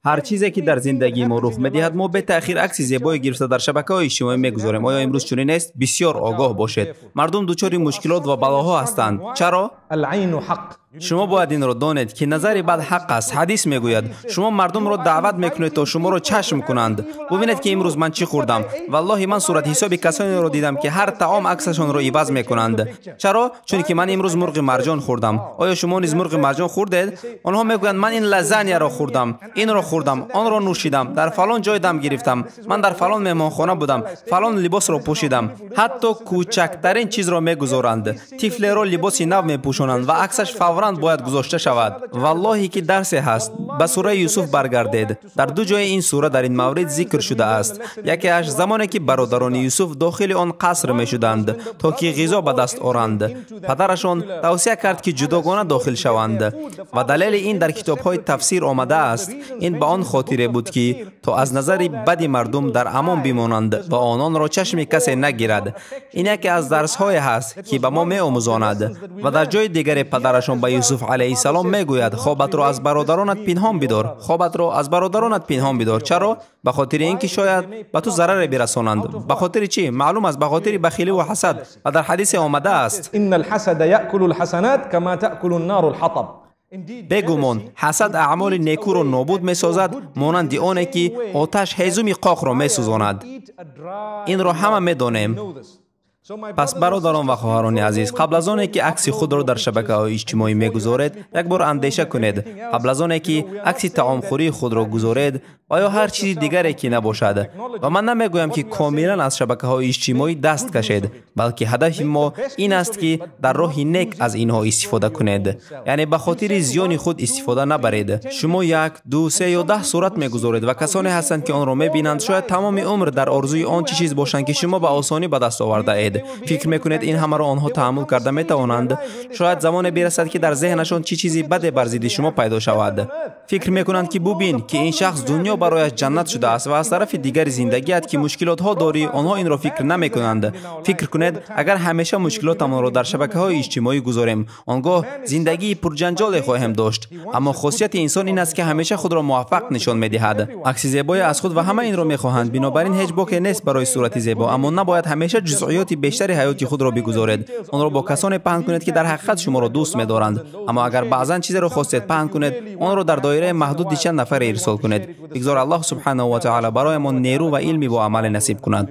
Ҳар чизе ки дар зиндагии мо рух медиҳад, мо бетаъхир акси зебое гирифта дар шабакаҳои иҷтимоӣ мегузорем. Оё имрӯз чунин нест? Бисёр огоҳ бошед. Мардум дучори мушкилот ва балоҳо ҳастанд. Чаро? Шумо бояд инро донед, ки назари бад ҳақ аст. Ҳадис мегӯяд, шумо мардумро даъват мекунед, то шуморо чашм кунанд. Бубинед, ки имрӯз ман чӣ хӯрдам. Валлоҳи, ман суратҳисоби касонеро дидам, ки ҳар таом аксашонро иваз мекунанд. Чаро? Чунки ман имрӯз мурғи марҷон хӯрдам. Оё шумо низ мурғи марҷон хӯрдед? Онҳо мегӯянд, ман ин лазаньяро хӯрдам, инро хӯрдам, онро нӯшидам, дар фалон ҷой дам гирифтам, ман дар фалон меҳмонхона будам, фалон либосро пӯшидам. Ҳатто кӯчактарин чизро мегузоранд. Тифлеро либоси нав мепӯшонанд ва аксаш фавран бояд гузошта шавад. Валлоҳи, ки дарсе ҳаст. Ба сураи Юсуф баргардед. Дар ду ҷои ин сура дар ин маврид зикр шудааст. Якеаш замоне ки бародарони Юсуф дохили он қаср мешуданд, то ки ғизо ба даст оранд. Падарашон тавсия кард, ки ҷудогона дохил шаванд, ва далели ин дар китобҳои тафсир омадааст. Ин ба он хотире буд, ки то аз назари бади мардум дар амон бимонанд ва ононро чашми касе нагирад. Ин яке аз дарсҳое ҳаст, ки ба мо меомӯзонад. Ва дар ҷои дигаре падарашон ба Юсуф алайҳиссалом мегӯяд, хобатро аз бародаронат пинҳон бидор. Хобатро аз бародаронат пинҳон бидор. Чаро? Ба хотири ин ки шояд ба ту зараре бирасонанд. Ба хотири чӣ? Маълум аст, ба хотири бахилӣ ва ҳасад. Ва дар ҳадисе омадааст, бегумон ҳасад аъмоли некӯро нобуд месозад, монанди оне ки оташ ҳезуми қоқро месӯзонад. Инро ҳама медонем. Пас, бародарон ва хоҳарони азиз, қабл аз оне ки акси худро дар шабакаҳои иҷтимоӣ мегузоред, як бор андеша кунед. Қабл аз оне ки акси таомхӯрии худро гузоред ва ё ҳар чизи дигаре ки набошад. Ва ман намегӯям, ки комилан аз шабакаҳои иҷтимоӣ даст кашед, балки ҳадафи мо ин аст, ки дар роҳи нек аз инҳо истифода кунед, яъне ба хотири зиёни худ истифода набаред. Шумо 1, 2, 3 ё 10 сурат мегузоред ва касоне ҳастанд, ки онро мебинанд, шояд тамоми умр дар орзуи он чӣ чиз бошанд, ки шумо ба осонӣ ба даст овардаед. Фикр мекунед, ин ҳамаро онҳо таҳаммул карда метавонанд? Шояд замоне бирасад, ки дар зеҳнашон чӣ чизи баде бар зидди шумо пайдо шавад. Фикр мекунанд, ки бубин, ки ин шахс дунё барояш ҷаннат шудааст, ва аз тарафи дигари зиндагиат ки мушкилотҳо дорӣ, онҳо инро фикр намекунанд. Фикр кунед, агар ҳамеша мушкилотамонро дар шабакаҳои иҷтимоӣ гузорем, он гоҳ зиндагии пурҷанҷоле хоҳем дошт. Аммо хосияти инсон ин аст, ки ҳамеша худро муваффақ нишон медиҳад, акси зебое аз худ, ва ҳама инро мехоҳанд. Бинобар ин ҳеҷ боке нест барои сурати зебо, аммо набояд ҳамеша ҷузъиёти бештари ҳаёти худро бигузоред. Онро бо касоне паҳн кунед, ки дар ҳақиқат шуморо дӯст медоранд. Аммо агар баъзан чизеро хостед паҳн кунед, онро дар доираи маҳдуди чанд нафаре ирсол кунед. Бигзор Аллоҳ субҳанаҳу ва таъоло бароямон нерӯ ва илми боамале насиб кунад.